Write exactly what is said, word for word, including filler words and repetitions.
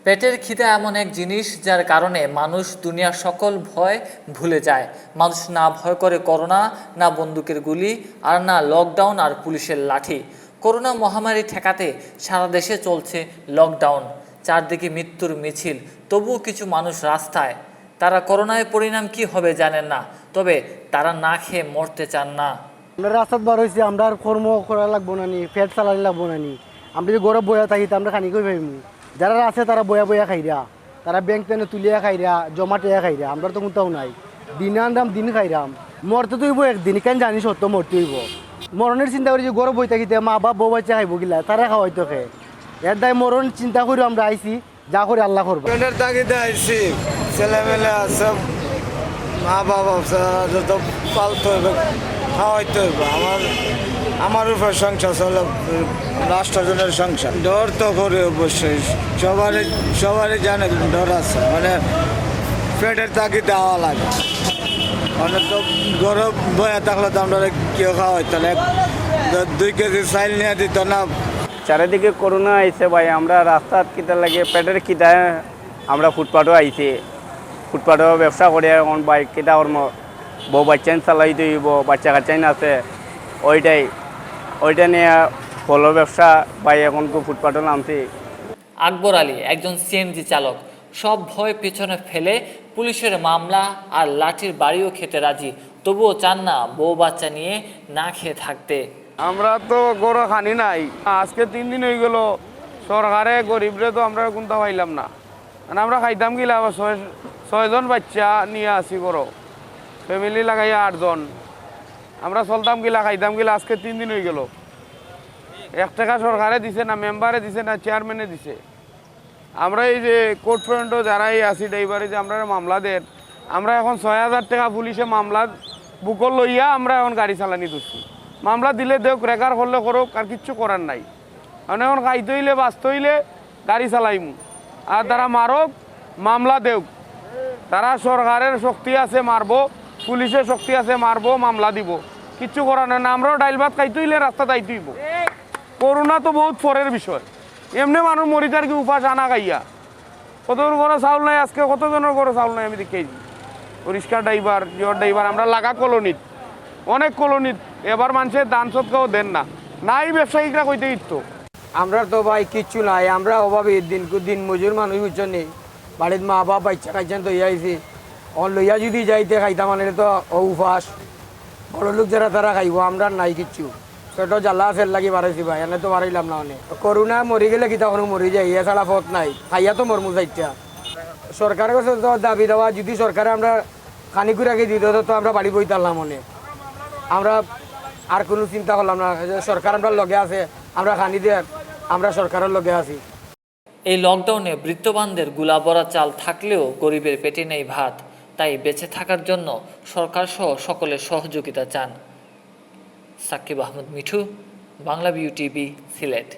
পেটের খিদা এমন এক জিনিস, যার কারণে মানুষ দুনিয়ার সকল ভয় ভুলে যায়। মানুষ না ভয় করে করোনা, না বন্দুকের গুলি, আর না লকডাউন আর পুলিশের লাঠি। করোনা মহামারী ঠেকাতে সারা দেশে চলছে লকডাউন, চারদিকে মৃত্যুর মিছিল। তবুও কিছু মানুষ রাস্তায়। তারা করোনায় পরিণাম কি হবে জানেন না, তবে তারা না খেয়ে মরতে চান না। আমরা রাস্তাত বার অইছি, আমরা আর কর্ম করা লাগবো না নি, পেট চালানি লাগবো না নি। আমরা যদি ঘরো বইয়া থাকি, তে আমরা খানি কই পাইমু? যারা আছে, তারা বইয়া বইয়া খাইরা, তারা ব্যাংক থাকি তুলিয়া খাইরা, জমা টেয়া খাইরা, আমরা তো কুন্তাও নাই। দিন আনরাম, দিন খাইরাম, মরতে তো অইবো একদিন, কেন জানি সত্য মরতে অইবো। মরণের চিন্তা করি যে ঘরো বই থাকি, তে মা বাপ বউ বাচ্চা খাইবো কিলা, তারা খাওয়াইতো খে। এর দায় মরণ চিন্তা করি আমরা আইছি, যা করি আল্লাহ করবো। পেটের তাগিদে আইছি, ছেলেমেলে আছে, মা বাবা আছে, যত পালতে হইবে, খাওয়াইতে হইবে। আমার আমার উপর সংসার চলে, রাষ্ট্রজনের সংসার। ডর তো করে অবশ্যই, সবারই সবারই জানে ডর আছে, মানে পেটের তাগিদে আওয়া লাগে। মানে তো ঘরো বয়া থাকলে তো আমরা কেউ খাওয়াইতো না। এক, দুই কেজি চাইল নিয়ে দিত না। চারিদিকে করোনা আইছে ভাই, আমরা রাস্তাত কিতা লাগে পেটের খিদায় আমরা ফুটপাতও আইছি, ফুটপাতও ব্যবসা করি। এখন ভাই কিতা করমু, বউ বাচ্চাইন চালাইতে অইবো, বাচ্চা কাচ্চাইন আছে, ওইটাই ওইটা নিয়া ফলর ব্যবসা ভাই, এখন তো ফুটপাতও নামছি। আকবর আলী একজন সিএনজি চালক। সব ভয় পেছনে ফেলে পুলিশের মামলা আর লাঠির বাড়িও খেতে রাজি, তবুও চান না বউ বাচ্চা নিয়ে না খেয়ে থাকতে। আমরা তো ঘরো খানি নাই, আজকে তিন দিন অইগেলো। সরকারে গরিবরে তো আমরা কুন্তা পাইলাম না, মানে আমরা খাইতাম কিলা? আবার ছয় ছয়জন বাচ্চা নিয়া আছি ঘরো, ফ্যামিলি লাগাইয়া আটজন। আমরা চলতাম কিলা, খাইতাম কিলা? আজকে তিন দিন অইগেলো, এক টেকা সরকারে দিছে না, মেম্বারে দিছে না, চেয়ারম্যানে দিছে। আমরা এই যে কোর্ট পর্যন্ত যারা এই আছি ড্রাইভারে যে আমরা মামলা দের, আমরা এখন ছয় হাজার টেকা পুলিশে মামলা বুকো লইয়া আমরা এখন গাড়ি চালানি ধরছি। মামলা দিলে দেউক, রেকার করলে করুক, আর কিচ্ছু করার নাই। মানে এখন খাইতে অইলে বাঁচতে অইলে গাড়ি চালাইমু, আর তারা মারুক, মামলা দেউক। তারা সরকারের শক্তি আছে মারবো, পুলিশের শক্তি আছে মারবো, মামলা দিবো, কিচ্ছু করার নাই। না, আমরাও ডাইল ভাত খাইতে অইলে রাস্তাত আইতে অইবো। করোনা তো বহুত পরের বিষয়, এমনে মানুষ মরি যার কি উপাস আনা খাইয়া? কতর ঘরো চাউল নাই আজকে, কতজনর ঘরো চাউল নাই আমি দেখি। রিক্সা ড্রাইভার, জিওর ড্রাইভার, আমরা লাগা কলোনিত, অনেক কলোনিত এবার মানষে দান সদকাও দের না, নাই ব্যবসায়িকরা কইতে ইতো। আমরার তো ভাই কিচ্ছু নাই, আমরা অভাবী দিন দিন মজুর মানুষ, বুঝছো নি? বাড়িত মা বাপ বাচ্চা কাচ্চা থইয়া আইছি, অন লইয়া যদি যাইতে খাইতাম আনলে তো ও উপাস, বড় লোক যারা তারা খাইবো, আমরার নাই কিচ্ছু। পেটো জ্বালা আছে, এর লাগি বাড়াইছি ভাই, এনে তো বাড়াইলাম না অনে। করোনা মরি গেলে কিতা করমু, মরি যাই, এছাড়া পথ নাই, খাইয়া তো মরমু চাইরটা। সরকারের কাছে তো দাবি দেওয়া, যদি সরকারে আমরা খানি কুড়াকে দিত তো আমরা বাড়ি বইতাম অনে। আমরা আর কোনো চিন্তা করলাম না, যে সরকার আমরার লগে আছে, আমরা খানি দের, আমরা সরকারের লগে আছি। এই লকডাউনে বৃত্তবানদের গুলাভরা চাল থাকলেও গরিবের পেটে নেই ভাত, তাই বেঁচে থাকার জন্য সরকার সহ সকলের সহযোগিতা চান। সাকিব আহমদ মিঠু, বাংলা ভিউ টিভি, সিলেট।